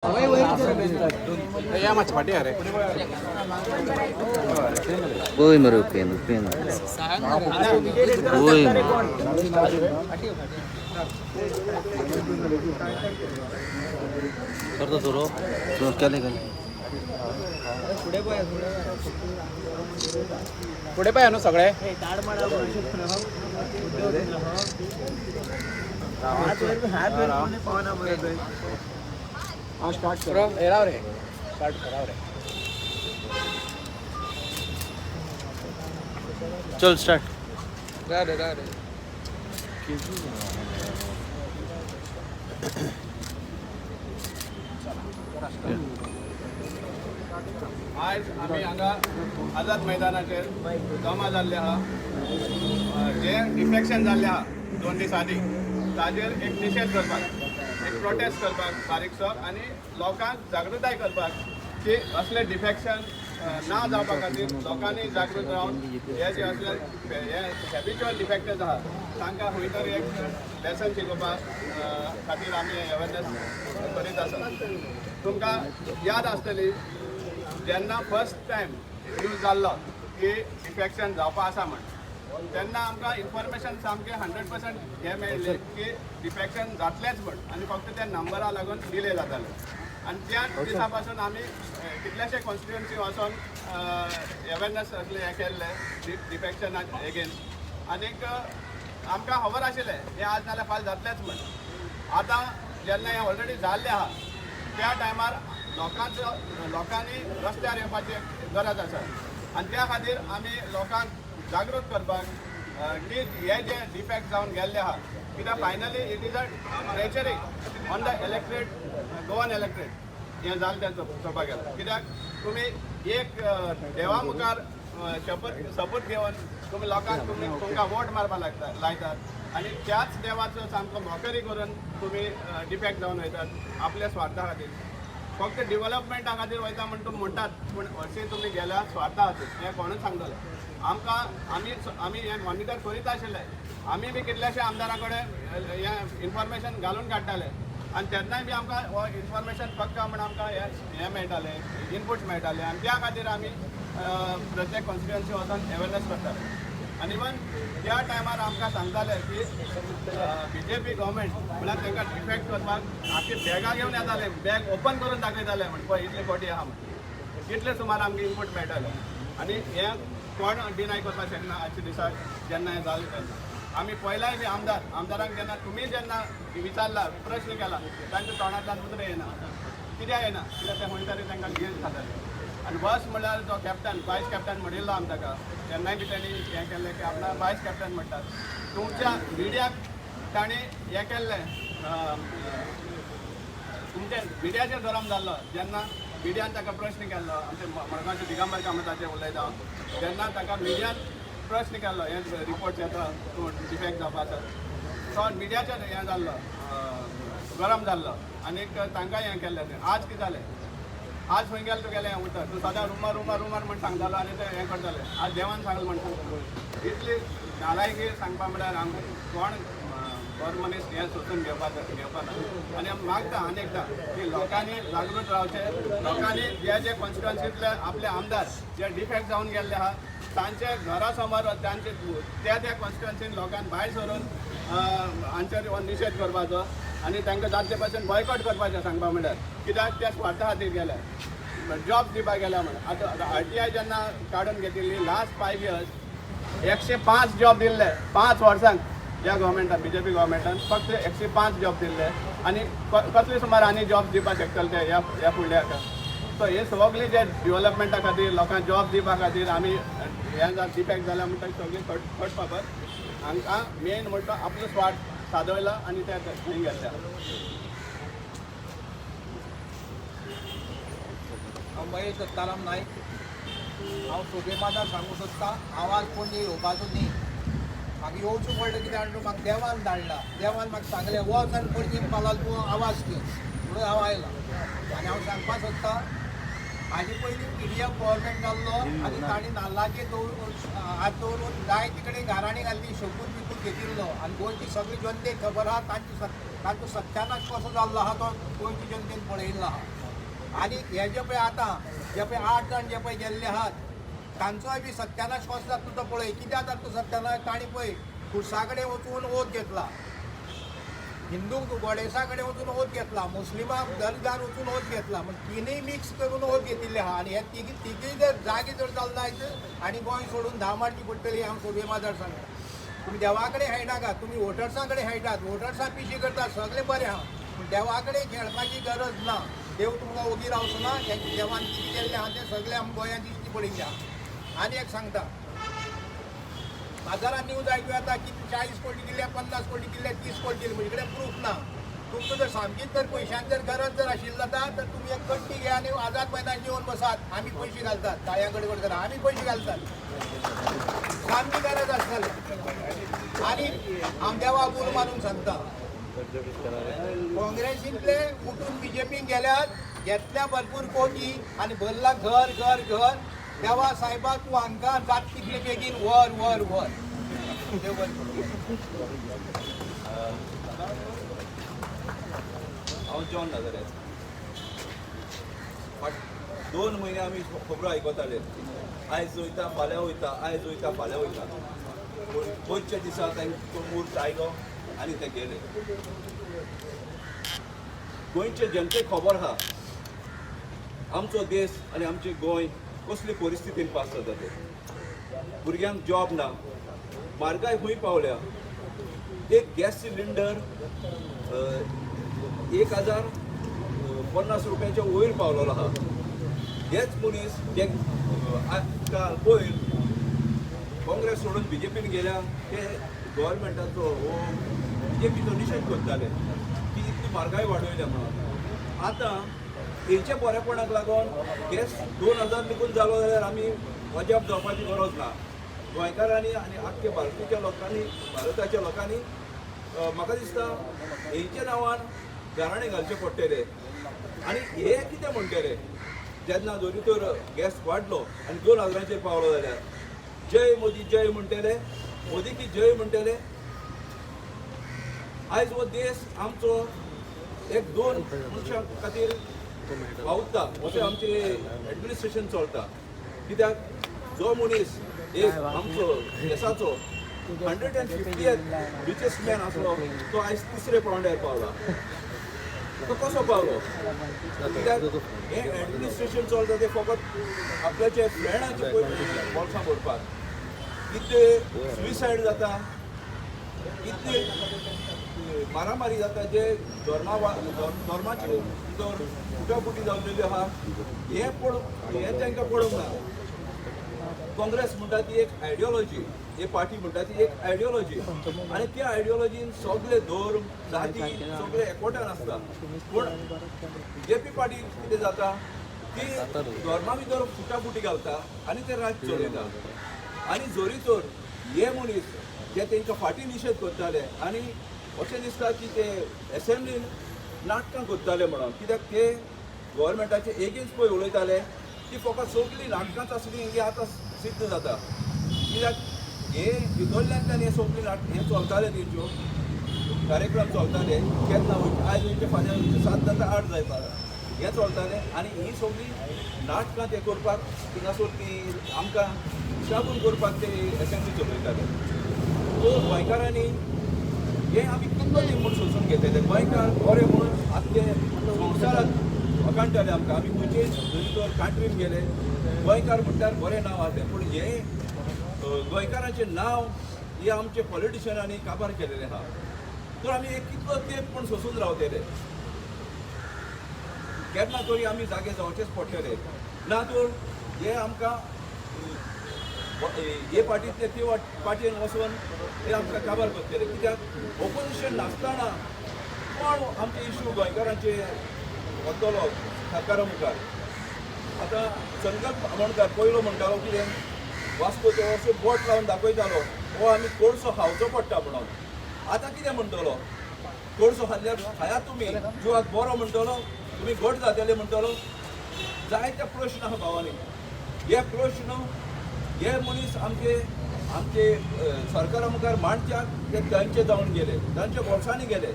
पळय मरे उपेन उपेन पळय करता सुरू केलें केलें. फुडें पळय न्हू सगळे. राव रे, स्टार्ट राव रे. चल स्टार्ट. राव रे, राव रे. आयज आमी हांगा आझाद मैदानाचेर जमा जाल्ले आहा. जे डिफेक्शन जाल्लें आहा 2 दीस आदीं, ताजेर एक निशेध करपाक, एक प्रोटेस्ट करपाक बारीकसो आनी लोकांक जागृताय करपाक की असले डिफेक्शन ना जावपा खातीर लोकांनी जागृत रावन हे जे असले हे हॅबिच्युअल डिफेक्टर्स आहा तांकां खंय तरी एक लेसन शिकोवपा खातीर आमी अवेरनेस करीत आसात. तुमकां याद आसतली, जेन्ना फर्स्ट टायम न्यूज जाल्लो की डिफेक्शन जावपा आसा म्हण, तेन्ना आमकां इन्फॉर्मेशन सामकें 100% हें मेळ्ळें की डिफेक्शन जातलेंच म्हण, आनी फक्त त्या नंबरा लागून डिले जाताले. आनी त्या दिसा पासून आमी कितलेशे कॉन्स्टिट्युएन्सी वचोन अवेरनेस असलें हें केल्लें डिफेक्शना एगेन्स्ट. आनीक आमकां खबर आशिल्लें हें आज नाल्यार फाल्यां जातलेंच म्हण. आतां जेन्ना हें ऑलरेडी जाल्लें आहा, त्या टायमार लोकांचो लोकांनी रस्त्यार येवपाची गरज आसा. आनी त्या खातीर आमी लोकांक जागृत करपाक की हे जे डिफेक्ट जावन गेल्ले आहा, कित्याक finally it is a treachery on the electorate, Goan electorate. हें जालें तें चोवपाक गेल्यार, कित्याक तुमी एक देवा मुखार शपथ सपूत घेवन तुमी लोकांक तुमी तुमकां वोट मारपाक लागता लायतात आनी त्याच देवाचो सामको मॉकरी करून तुमी डिफेक्ट जावन वयतात आपल्या स्वार्था खातीर. फक्त डिवलपमेंटा खातीर वयता म्हण तुमी म्हणटात, पूण हरशीं तुमी गेल्या स्वार्था खातीर, हें कोणूच सांगतले आमकां. आमी आमी हें मॉनिटर करीत आशिल्ले. आमी बी कितल्याशे आमदारा कडेन हें इन्फॉर्मेशन घालून काडटाले आनी तेन्नाय बी आमकां हो इन्फॉर्मेशन पक्का म्हण आमकां हें हें मेळटालें, इनपूट मेळटाले. आनी त्या खातीर आमी प्रत्येक कॉन्स्टिट्युएन्सी वचोन अवेरनेस करताले. आनी इवन त्या टायमार आमकां सांगताले की बीजेपी गव्हर्मेंट म्हळ्यार तांकां डिफेक्ट करपाक आख्खी बॅगां घेवन येताले, बॅग ओपन करून दाखयताले म्हण पळय इतले कोटी आहा म्हण. इतले सुमार आमकां इनपूट मेळटाले. आनी हें कोण डिनाय करपाक शकना. आजच्या दिसा जेन्ना हें जालें तेन्ना आमी पयलाय बी आमदारांक जेन्ना तुमी जेन्ना विचारला, प्रश्न केला, तांच्या तोंडांतल्यान उतरां येना. कित्याक येना? कित्याक ते खंय तरी तांकां गिल्ट खाताले. आनी बस म्हणल्यार तो कॅप्टन, वायस कॅप्टन म्हणिल्लो आमी ताका, तेन्नाय बी तेणी हें केल्लें की आपणाक वायस कॅप्टन म्हणटात. तुमच्या मिडियाक तांणी हें केल्लें, तुमच्या मिडियाचेर गरम जाल्लो जेन्ना मिडियान ताका प्रश्न केल्लो. आमचे मडगांवचे दिगंबर कामताचेर उलयता हांव. जेन्ना ताका मिडियान प्रश्न केल्लो, हे रिपोर्ट येता, तूं डिफेक्ट जावपा आसा, तो मिडियाचेर हें जाल्लो, गरम जाल्लो आनीक तांकां हें केल्लें तें. आज कितें जालें? आज खंय गेलें तुगेलें हें उतर? तूं सदां रुमर रुमर रुमर म्हण सांगतालो आनी ते हें करताले, आज देवान सांगलें म्हण सांगतालो. इतली नालायकी सांगपा म्हळ्यार आमकां कोण बरो मनीस हें सोंसून घेवपा ना. आनी आमी मागता आनी एकदां की लोकांनी जागृत रावचें. लोकांनी जे जे कॉन्स्टिट्युएन्सींतले आपले आमदार जे डिफेक्ट जावन गेल्ले आहा, तांचे घरा समोर, तांचे त्या त्या कॉन्स्टिट्युएन्सीन लोकांक भायर सरून हांचेर हो निशेध करपाचो आनी तांकां जातले पासून बॉयकॉट करपाचें. सांगपा म्हणल्यार कित्याक त्या स्वार्था खातीर गेल्या, जॉब दिवपाक गेल्या म्हण. आतां आरटीआय जेन्ना काडून घेतिल्ली, लास्ट 5 इयर्स 105 जॉब दिल्ले. 5 वर्सांक ह्या गव्हर्मेंटान, बीजेपी गव्हर्मेंटान फक्त 105 जॉब दिल्ले. आनी कसले सुमार आनी जॉब दिवपाक शकतले ते ह्या ह्या फुडल्या हाका? सो हे सगळे जे डिवलपमेंटा खातीर, लोकांक जॉब दिवपा खातीर आमी हें डिफेक्ट जाल्या म्हणटा, सगळीं खट खट पापत. हांकां मेन म्हणटा आपलो स्वार्थ सादयला आनी ते थंय गेल्ले. हांव महेश दत्ताराम नायक. हांव सोबे सांगूंक सोदता, हांव आज पणजे येवपाचो न्ही. म्हाका येवचें पडलें कित्याक म्हणून म्हाका देवान धाडला. देवान म्हाका सांगलें, वच आनी पणजे पावला तूं आवाज दी म्हणून हांव आयलां. आनी हांव सांगपाक सोदता हाजे पयलीं पीडीएफ गव्हर्मेंट जाल्लो आनी तांणी नाल्लाचेर दवरून हात दवरून जायते कडेन गाराणी घाल्ली, शकून बिकून घेतिल्लो आनी गोंयची सगळी जनतेक खबर आहा तांची तांचो सत्यानाश कसो जाल्लो आहा तो गोंयची जनतेन पळयल्लो आहा. आनी हे जे पळय आतां जे पळय 8 जाण जे पळय गेल्ले आहात तांचोय बी सत्यानाश कसो जाता तो पळय. कित्याक जाता तो सत्यानाश? तांणी पळय खुर्सा कडेन वचून ओत घेतला, हिंदू गोडेसा कडेन वचून ओत घेतला, मुस्लिमाक दर्गार वचून ओत घेतला, म्हण तिनूय मिक्स करून ओत घेतिल्ले आहा. आनी हे तिगीय जर जागे जर जाल जायत आनी गोंय सोडून धांव मारची पडटली. हांव सोबे माजार सांगता, तुमी देवा कडेन खेळनाका, तुमी वोटर्सां कडेन खेळटात, वोटर्सां पिशी करतात, सगळें बरें आहा, पूण देवा कडेन खेळपाची गरज ना. देव तुमकां ओगी रावचो ना. देवान कितें केल्लें आहा तें सगळें आमकां गोंयांत दिश्टी पडिल्लें आहा. आनी एक सांगता, बाजारात न्यूज आयकूं येता की 40 कोटी दिल्या, 50 कोटी दिल्या, 30 कोटी दिली, म्हणजे कडेन प्रूफ ना. तुमकां जर सामकीच जर पयशांची जर गरज जर आशिल्ली जाता तर तुमी एक कट्टी घे आनी आझाद मैदान येवन बसात, आमी पयशे घालतात, ताळयां गडगड करा, आमी पयशे घालतात, सामकी गरज आसतली. आनी हांव देवा उलो मारून सांगता, काँग्रेसींतले उठून बीजेपीन गेल्यात, घेतल्या भरपूर कोटी आनी भरला घर घर घर. देवा साहेबा तूं हांकां जात तितले बेगीन व्हर व्हर व्हर. देव बरें करूं. हांव जॉन नाजारेत. 2 म्हयने आमी खबरो आयकताले, आयज वयता फाल्यां वयता, आयज वयता फाल्यां वयता. पूण पयच्या दिसा तांकां मूर्त आयलो आनी ते गेले. गोंयचे जनतेक खबर आहा आमचो देश आनी आमचें गोंय कसली परिस्थितीन पास जाता ते. भुरग्यांक जॉब ना, म्हारगाय खंय पावल्या. एक गॅस सिलिंडर 1050 रुपयांच्या वयर पावलेलो आहा. हेच मनीस जे काल पयर काँग्रेस सोडून बीजेपीन गेल्या ते गव्हर्मेंटाचो हो बीजेपीचो निशेध करताले की इतली म्हारगाय वाडयल्या म्हणून. आतां हेच्या बरेपणाक लागून गॅस 2000 निकून जालो जाल्यार आमी अजाप जावपाची गरज ना. गोंयकारांनी आनी आख्खे भारतीच्या लोकांनी, भारताच्या लोकांनी म्हाका दिसता हेच्या नांवान गाराणें घालचें पडटलें. आनी हे कितें म्हणटले जेन्ना जरी तर गॅस वाडलो आनी 2000चेर पावलो जाल्यार जय मोदी जय म्हणटले, मोदी की जय म्हणटले. आयज हो देश आमचो एक 2 मनशां खातीर वावुरता अशें आमचें एडमिनिस्ट्रेशन चलता. कित्याक जो मनीस एक आमचो देशाचो 150th richest man आसलो तो आयज तिसरे पावंड्यार पावला. तो कसो पावलो? कित्याक हें एडमिनिस्ट्रेशन चलता तें फकत आपल्याचे फ्रेंडाचे पयलीं बोल्सां भरपाक. कितले सुसायड जाता, कितले मारामारी जाता, जे धर्माचे भितर फुटाफुटी जाल्लेल्यो आहा, हें हें तांकां पडूंक ना. काँग्रेस म्हणटा ती एक आयडियोलॉजी, ही पार्टी म्हणटा ती एक आयडियोलॉजी आनी त्या आयडियोलॉजीन सगळे धर्म जाती सगळे एकवटान आसता. पूण बीजेपी पार्टी कितें जाता ती धर्मा भितर फुटाफुटी घालता आनी ते राज चलयता. आनी जरी तर हे मनीस जे तांकां फाटीं निशेध करताले आनी अशें दिसता की ते एसेंब्लीन नाटकां करताले म्हणून, कित्याक ते गव्हर्मेंटाचे एगेन्स्ट पळय उलयताले ती फकत सगळीं नाटकांच आसली ही आतां सिद्ध जाता. कित्याक हे भितरल्यान हे सगळीं नाटक हे चलताले, तेंच्यो कार्यक्रम चलताले केन्ना वयचे, आयज वयचे फाल्यां वयचे, 7 जाता 8 जायता हे चलताले. आनी ही सगळीं नाटकां ते करपाक थिंगासर ती आमकां दिशाभूल करपाक ते एसेंब्ली चलयताले. सो गोंयकारांनी हे आमी कितलो तेंप म्हूण सोंसून घेतले. गोंयकार बरे म्हणून आख्खे संवसाराक वखाणटाले आमकां. आमी खंयचेय जरी तर कंट्रीन गेले गोंयकार म्हणल्यार बरें नांव आसलें, पूण हें गोंयकारांचें नांव हे आमचे पॉलिटिशनांनी काबार केलेलें आहा. तर आमी एक कितलो तेंप पूण सोंसून रावतले? केन्ना तरी आमी जागे जावचेच पडटले. ना तर हे आमकां हे पार्टींतले ते पार्टीन वचून ते आमकां काबार करतले. कित्याक ओपोजिशन नासतना कोण आमचे इश्यू गोंयकारांचे वतलो सरकारा मुखार? आतां संकल्प आमोणकार पयलो म्हणटालो कितें, वास्को तो असो बोट लावन दाखयतालो हो आमी कोळसो खावचो पडटा म्हणून. आतां कितें म्हणटलो? कोळसो खाल्ल्यार खायात तुमी, जिवाक बरो म्हणटलो, तुमी घट जातले म्हणटलो. जायते प्रश्न आहा भावांनी. हे प्रश्न हे मनीस आमचे आमचे सरकारा मुखार मांडच्याक ते तांचे जावन गेले, तांच्या बोल्सांनी गेले.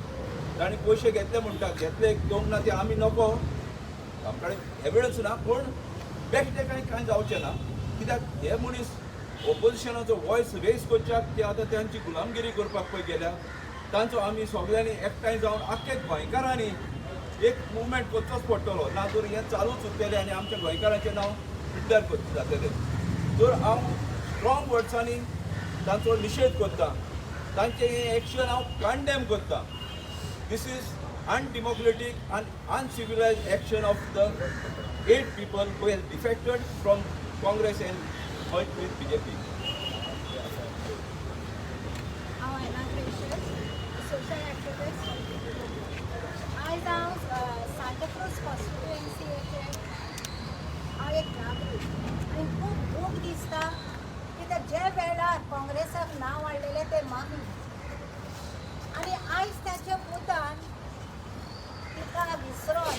तांणी पयशे घेतले म्हणटा, घेतले घेवंक ना ते आमी नको, आमकडे एविडन्स ना, पूण बेश्टें कांय कांय जावचें ना. कित्याक हे मनीस ओपोजिशनाचो वॉयस रेज करच्याक ते आतां तांची गुलामगिरी करपाक पळय गेल्या. तांचो आमी सगळ्यांनी एकठांय जावन आख्खे गोंयकारांनी एक मुवमेंट करचोच पडटलो, ना तर हें चालूच उरतलें आनी आमच्या गोंयकारांचें नांव पिड्ड्यार जातलें. तर हांव स्ट्रॉंग वर्ड्सांनी तांचो निशेध करता, तांचें हें एक्शन हांव कंडेम करता. This is undemocratic and uncivilized action of the 8 people who have defected from Congress and merged with BJP. हांव एना ग्रेशियस, सोशल एक्टिविस्ट. आयज हांव सांताक्रूज कॉन्स्टिट्युएन्सीचें हांव एक नागरीक आनी खूब दूख दिसता कित्याक जे वेळार काँग्रेसाक नांव हाडलेलें तें मामी आनी आयज ताच्या पुतान तिका विसरोन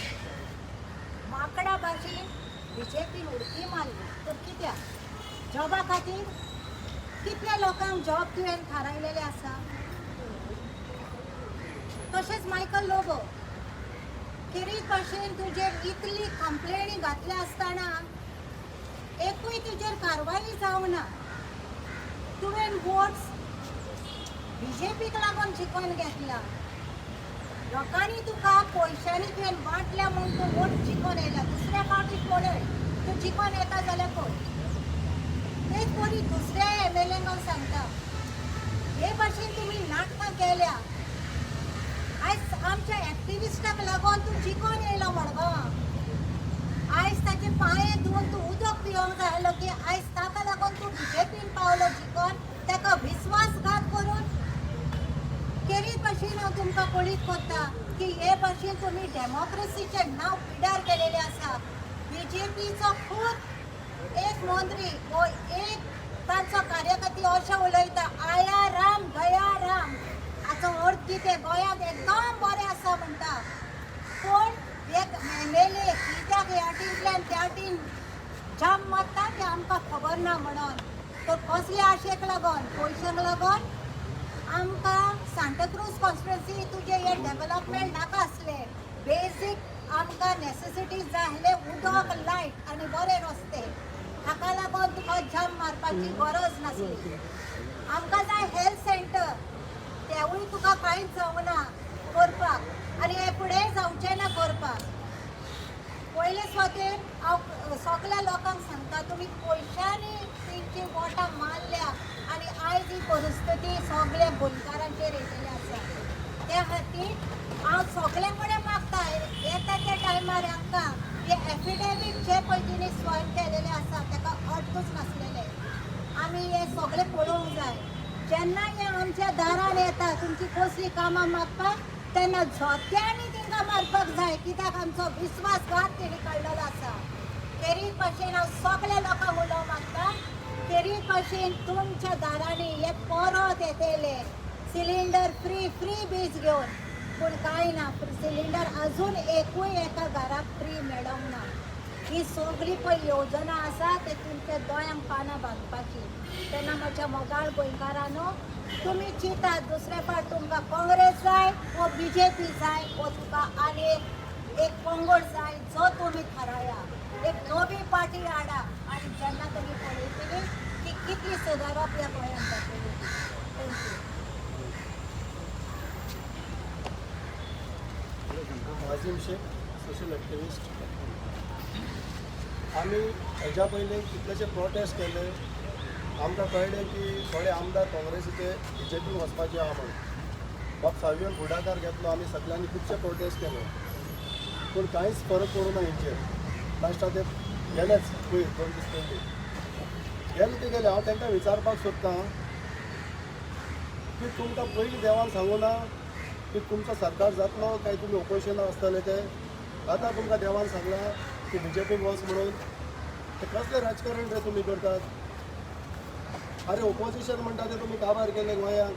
माकडा भाशेन बीजेपीन उडकी मारली. तर कित्याक जॉबा खातीर? कितल्या लोकांक जॉब तुवें थारायलेले आसा? तशेंच मायकल लोबो, खेरीत भाशेन तुजेर इतली कंप्लेनी घातल्या आसतना एकूय तुजेर कारवाई जावंक ना. तुवें वोट्स बीजेपीक लागून जिखोन घेतला, लोकांनी तुका पयशांनी तुवें वांटल्या म्हूण तूं वोट जिखोन येयला. दुसऱ्या फावटी पळय तूं जिखोन येता जाल्यार पळय. तेच परी दुसऱ्या एमएलएंक हांव सांगता, हे भाशेन तुमी नाटकां केल्या. आयज आमच्या एक्टिविस्टाक लागून तूं जिखोन येयलो मडगांवां. आयज ताचे पांये धुवन तूं उदक पिवंक जाय आसलो की आयज ताका लागून तूं बीजेपीन पावलो जिखोन, ताका विस्वासघात करून. खेरीत भाशेन हांव तुमकां कळीत करता की हे भाशेन तुमी डेमोक्रेसीचें नांव पिड्ड्यार केलेलें आसा. बीजेपीचो खूद एक मंत्री वो एक तांचो कार्यकर्ती अशें उलयता, आया राम गया राम. हाचो अर्थ कितें? गोंयांत एकदम बरें आसा म्हणटा, पूण एक एमएलए कित्याक ह्या टींतल्यान त्या टीन जाम मारता तें आमकां खबर ना. म्हणून तर कसले आशेक लागून, पयशांक लागून आमकां सांताक्रूज कॉन्स्टिट्युएन्सी तुजें हें डेवलपमेंट नाका आसलें. बेजीक आमकां नेसेसिटीज जाय आसलें उदक, लायट आनी बरे रस्ते. हाका लागून तुका जम्प मारपाची गरज नासली. आमकां जाय हेल्थ सेंटर, तेवूय तुका कांयच जावना करपाक आनी हे फुडें जावचें ना करपाक. पयले सुवातेर हांव सगल्या लोकांक सांगता, तुमी पयशांनी तेंची वोटां मारल्या आनी आयज ही परिस्थिती सगल्या गोंयकारांचेर येयलेली आसा. त्या खातीर हांव सगल्या कडेन मागता, येता त्या टायमार हांकां हे एफिडेवीट जे पळय तेणी स्वयं केलेले आसा ताका अर्थूच नासलेले. आमी हे सगळें पळोवंक जाय. जेन्ना हे आमच्या दारान येता तुमची कसली कामां मागपाक, तेन्ना जोत्यांनी तांकां मारपाक जाय, कित्याक आमचो विस्वासघात तेणी काडलेलो आसा. खेरीत भाशेन हांव सगल्या लोकांक उलो मागता, खेरीत भाशेन तुमच्या दारांनी हे परत येतले सिलिंडर फ्री फ्री बीज घेवन, पूण कांय ना, सिलिंडर अजून एकूय एका घराक फ्री मेळोंक ना. ही सगळी पळय येवजणां आसा ते तुमच्या दोळ्यांक पानां बांदपाची. तेन्ना म्हज्या मोगाळ गोंयकारांनो, तुमी चिंतात दुसरे फावट तुमकां काँग्रेस जाय वो बीजेपी जाय वो तुका आनी एक पंगड जाय जो तुमी थाराया, एक नवी पार्टी हाडा आनी जेन्ना तुमी पळयतली की कितली सुदारप ह्या गोंयांत जातली. Thank you. Azim Shaikh, social activist. आमी हेज्या पयलीं कितलेशे प्रोटेस्ट केले. आमकां कळ्ळें की थोडे आमदार काँग्रेसीचे बीजेपीन वचपाचे आहा म्हणून. बाब सावियोन फुडाकार घेतलो, आमी सगळ्यांनी खुबशे प्रोटेस्ट केले, पूण कांयच फरक पडूं ना हेंचेर. लास्टाक ते गेलेच पयर 2 दीस पयलीं गेले ते गेले. हांव तांकां विचारपाक सोदतां की तुमकां पयलीं देवान सांगूं ना की तुमचो सरकार जातलो काय तुमी ओपोजिशनाक आसतले ते? आतां तुमकां देवान सांगलां की बीजेपीक वच म्हणून. ते कसलें राजकारण रे तुमी करतात? अरे, ओपोजिशन म्हणटा ते तुमी काबार केले गोंयांत.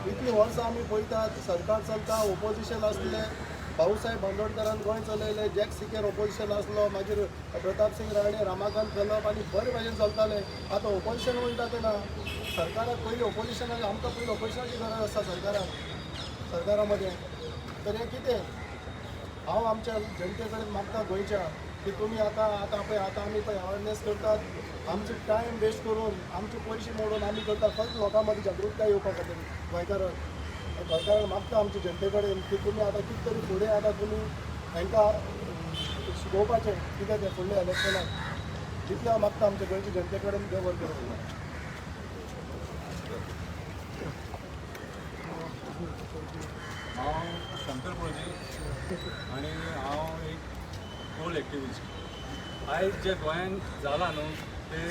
इतलीं वर्सां आमी पळयतात, सरकार चलता, ओपोजिशन आसले. भाऊसाहेब बांदोडकरान गोंय चलयलें, जॅक सिकेर ओपोजिशन आसलो, मागीर प्रतापसिंग राणे, रामाकांत खलप आनी बरे भाशेन चलताले. आतां ओपोजिशन म्हणटा तें ना, सरकाराक पयलीं ओपोजिशनाक, आमकां पयलीं ओपोजिशनाची गरज आसा सरकाराक, सरकारा मदें. तर हें कितें, हांव आमच्या जनते कडेन मागता गोंयच्या की तुमी आतां आतां पळय आतां आमी पळय अवेरनेस करतात, आमचे टायम वेस्ट करून, आमचे पयशे मोडून आमी करतात फक्त लोकां मदीं जागृताय येवपा खातीर. गोंयकारांक गोंयकारांक मागता आमच्या जनते कडेन की तुमी आतां कितें तरी फुडें आतां तुमी हांकां शिकोवपाचें कितें तें फुडल्या इलेक्शनाक. तितलें हांव मागता आमच्या गोंयच्या जनते कडेन. देव बरें करूं. हांव शंकर पोळजी आनी हांव एक कोल एक्टिविस्ट. आयज जे गोंयान जालां न्हू तें,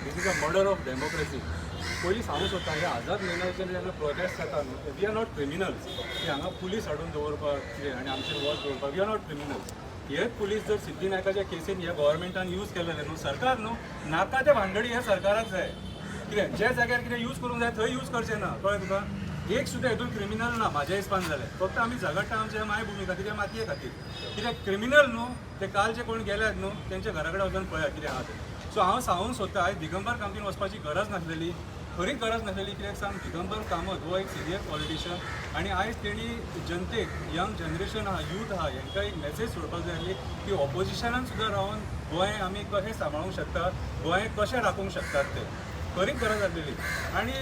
this is a murder of democracy. पयलीं सांगूंक सोदता, हे आझाद मैदानाचेर जेन्ना प्रोटेस्ट जाता न्हू, we are not criminals की हांगा पुलीस हाडून दवरपाक कितें आनी आमचेर वॉच दवरपाक. We are not criminals. हे पुलीस जर सिद्धी नायकाच्या केसीन ह्या गव्हर्मेंटान यूज केलेले न्हू, सरकार न्हू नाका ते भानगडी ह्या सरकाराक जाय. कितें जे जाग्यार कितें यूज करूंक जाय थंय यूज करचें ना, कळ्ळें तुका? एक सुद्दां हितून क्रिमिनल ना म्हाज्या हिसपान जाल्यार. फक्त आमी झगडटा आमच्या मायभुमी खातीर, या मातये खातीर. कित्याक क्रिमिनल न्हू ते काल जे कोण गेल्यात न्हू तेंच्या घरा कडेन वचून पळयात कितें आहा तें. सो हांव सांगूंक सोदता, आयज दिगंबर कामतीन वचपाची गरज नासलेली, खरी गरज नासलेली. कित्याक सांग, दिगंबर कामत हो एक सिनियर पॉलिटिशियन आनी आयज तेणी जनतेक, यंग जनरेशन आहा, यूथ आहा, हेंकां एक मॅसेज सोडपाक जाय आसली की ऑपोजिशनान सुद्दां रावन गोंय आमी कशें सांबाळूंक शकता, गोंय कशें राखूंक शकतात तें खरीच गरज आसलेली. आनी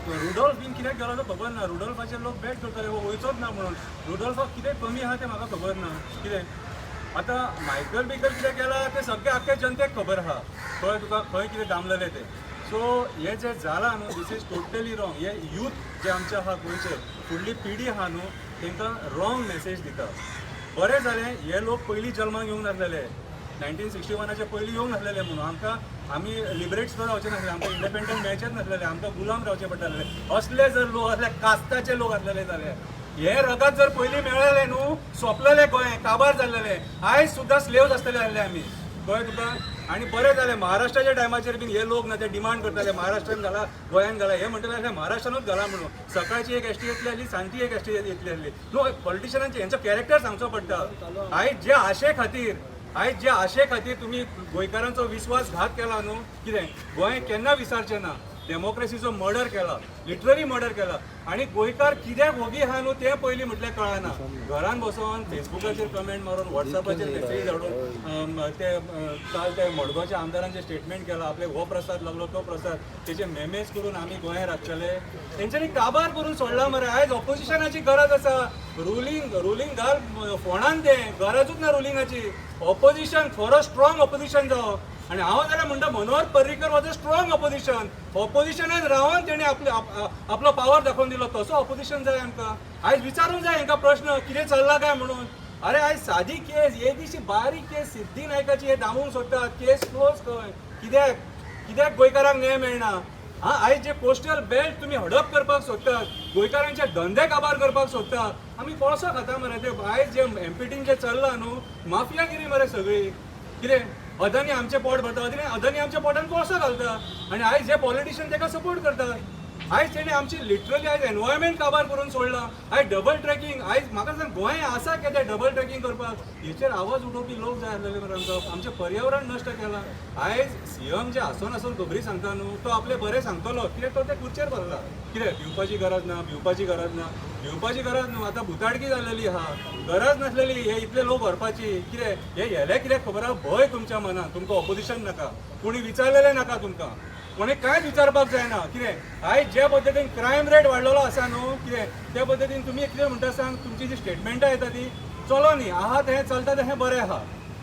रुडोल्फ बीन कित्याक गेलो तो खबर ना. रुडोल्फाचेर लोक बॅट करताले हो वयचोच ना म्हणून. रुडोल्फाक कितें कमी आहा तें म्हाका खबर ना. कितें आतां मायकल बिकल कितें केला तें सगळें आख्ख्या जनतेक खबर आहा, कळ्ळें तुका, खंय कितें दामलेलें तें. सो हें जें जालां न्हू, this is totally wrong. हे यूथ जे आमचे आहा, गोंयचे फुडली पिढी आहा न्हू, तांकां रॉंग मॅसेज दिता. बरें जालें हे लोक पयलीं जल्माक येवंक नासलेले, 1961च्या पयलीं येवंक नासलेले म्हणून आमकां आमी लिबरेट सुद्दां जावचे नासले, आमकां इंडिपेंडंट मेळचेच नासलेले, आमकां गुलाम रावचे पडटाले. असले जर लोक, असले कास्ताचे लोक आसलेले जाल्यार हे रगत जर पयलीं मेळ्ळेलें न्हू, सोंपलेलें गोंय, काबार जाल्लेलें. आयज सुद्दां स्लेव्स आसतले आसले आमी, कळ्ळें तुका? आनी बरें जालें महाराष्ट्राच्या टायमाचेर बीन हे लोक ना ते डिमांड करताले महाराष्ट्रान घाला, गोंयान घाला. हे म्हणटले आसले महाराष्ट्रानूच घाला म्हणून. सकाळची एक एसटी येतली आसली, सांजची एक एसटी येतली आसली. न्हू, पॉलिटिशियनांचे हेंचो कॅरेक्टर सांगचो पडटा. आयज जे आशे खातीर तुमी गोंयकारांचो विश्वासघात केला न्हू, कितें गोंय केन्ना विसरचें ना. डेमोक्रेसीचो मर्डर केला, लिटरली मर्डर केला. आनी गोंयकार कित्याक वोगी आहा न्हू तें पयलीं म्हटल्यार कळना. घरान बसोन फेसबुकाचेर कमेंट मारून, वॉट्सॅपाचेर मेसेज धाडून, ते काल ते मडगांवच्या आमदारांचे स्टेटमेंट केला, आपले हो प्रसाद लागलो, तो प्रसाद, तेचे मेमेज करून आमी गोंय राखतले. तेंच्यांनी काबार करून सोडला मरे. आयज ऑपोजिशनाची गरज आसा. रुलींग रुलींग घाल फोणान, तें गरजूच ना रुलिंगाची. ऑपोजिशन खरो स्ट्रॉंग ऑपोजिशन जावं. आनी हांव जाल्यार म्हणटा, Manohar Parrikar was a strong opposition. ऑपोजिशनान रावन तेणी आपले आपलो पावर दाखोवन दिलो. तसो ऑपोजिशन जाय आमकां. आयज विचारूंक जाय हांकां प्रश्न, कितें चल्लां काय म्हणून. अरे, आयज सादी केस, येदीशी बारीक केस सिद्धी नायकाची, हे दामूंक सोदतात. केस क्लोज खंय. कित्याक कित्याक गोंयकारांक न्याय मेळना? हा, आयज जे कोस्टल बेल्ट तुमी हडप करपाक सोदतात, गोंयकारांचे धंदे काबार करपाक सोदता. आमी कोळसो खाता मरे ते. आयज जे एमपीटीन जे चल्लां न्हू, माफियागिरी मरे सगळी. कितें अदानी आमचें पोट भरता? अदानी अदानी आमच्या पोटान कोळसो घालता आनी आयज जे पॉलिटिशियन ताका सपोर्ट करतात. आयज तेणी आमची लिटरली आयज एनवायरमेंट काबार करून सोडला. आयज डबल ट्रॅकिंग, आयज म्हाका सांग, गोंय आसा कितें डबल ट्रॅकिंग करपाक? हेचेर आवाज उठोवपी लोक जाय आसलेले मरे आमकां. आमचें पर्यावरण नश्ट केलां. आयज सीएम जे आसोन आसून खबरी सांगता न्हू, तो आपले बरें सांगतलो कित्याक तो ते खुर्चेर बसला. कितें भिवपाची गरज ना, भिवपाची गरज ना, भिवपाची गरज न्हू. आतां भुताटकी जाल्लेली आहा. गरज नासलेली हे इतले लोक व्हरपाची. कितें हे हेले कित्याक खबर आहा, भंय तुमच्या मनात. तुमकां ऑपोजिशन नाका, कोणी विचारलेलें नाका, तुमकां कोणी कांयच विचारपाक जायना. कितें आयज जे पद्दतीन क्रायम रेट वाडलेलो आसा न्हू, कितें त्या पद्दतीन तुमी कितें म्हणटा सांग, तुमची जी स्टेटमेंटां येता ती चलो न्ही आहा, तें चलता तें बरें आहा.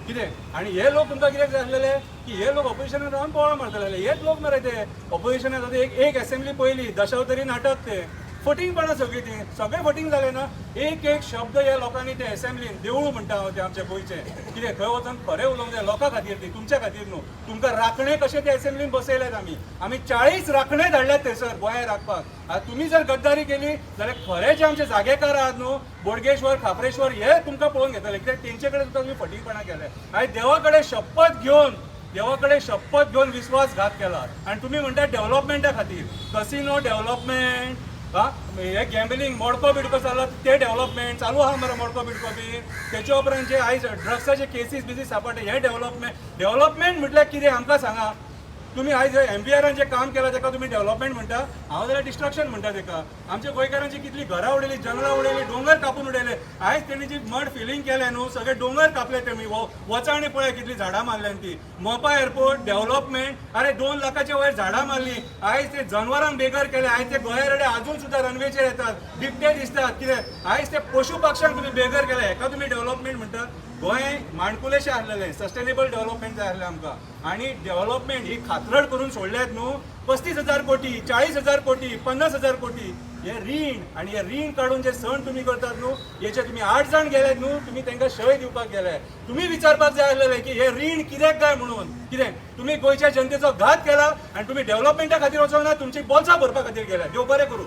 कितें आनी हे लोक तुमकां कित्याक जाय आसलेले की हे लोक ऑपोजिशनान रावन बोवाळ मारतले. हेच लोक मरे ते ऑपोजिशनान आतां एक एक एसेंब्ली पयली दशावतारी नाटक, ते फटींगपणां सगळीं, ती सगळें फटींग जालें ना. एक एक शब्द ह्या लोकांनी ते एसेंब्लीन देवूळ म्हणटा हांव ते आमच्या गोंयचें. कितें थंय वचून खरें उलोवंक जाय लोकां खातीर, ती तुमच्या खातीर न्हू. तुमकां राखणे कशे ते एसेंब्लीन बसयल्यात आमी. आमी 40 राखणे धाडल्यात थंयसर गोंया राखपाक. आतां तुमी जर गद्दारी केली जाल्यार खरे जे आमचे जागेकार आहात न्हू, बोडगेश्वर, खाप्रेश्वर, हे तुमकां पळोवन घेतले. कित्याक तेंचे कडेन सुद्दां तुमी फटींगपणां केले. आनी देवा कडेन शपथ घेवन विश्वासघात केला. आनी तुमी म्हणटा डेव्हलपमेंटा खातीर, कसिनो डेव्हलपमेंट. हा हे गॅम्बलिंग मडको बिडको चल्ला ते डेव्हलपमेंट चालू आहा मरे मडको बिडको बी. तेच्या उपरांत जे आयज ड्रग्साचे केसीस बिसीस सापडटा, हे डेव्हलपमेंट? डेव्हलपमेंट म्हटल्यार कितें आमकां सांगा तुम्ही. आयज एमवीआरान जे काम केलां तेका तुमी डेव्हलपमेंट म्हणटा? हांव जाल्यार डिस्ट्रक्शन म्हणटा तेका. आमच्या गोंयकारांची कितली घरां उडयली, जंगलां उडयली, दोंगर कापून उडयले. आयज तेणी जी मड फिलींग केलें न्हू, सगळे दोंगर कापले तेमी. वचा आनी पळय कितली झाडां मारल्यान ती. Mopa airport development? अरे, 2 लाखाच्या वयर झाडां मारली. आयज ते जनवरांक बेघर केले. आयज ते गोंयरडे अजून सुद्दां रनवेचेर येतात, बिबटे दिसतात कितें. आयज ते पशु पक्षांक तुमी बेघर केले, हेका तुमी डेव्हलपमेंट म्हणटा? गोंय माणकुलेशें आसलेलें, सस्टेनेबल डेव्हलपमेंट जाय आसलें आमकां आनी डेव्हलपमेंट ही खात्रड करून सोडल्यात न्हू. 35,000 कोटी, 40,000 कोटी, 50,000 कोटी हे रीण आनी हे रीण काडून जे सण तुमी करतात न्हू, हेचे तुमी आठ जाण गेल्यात न्हू, तुमी तांकां शय दिवपाक गेले. तुमी विचारपाक जाय आसलेलें की हे रीण कित्याक काय म्हणून. कितें तुमी गोंयच्या जनतेचो घात केला आनी तुमी डेव्हलपमेंटा खातीर वचोंक ना, तुमची बोल्सां भरपा खातीर गेल्या. देव बरें करूं.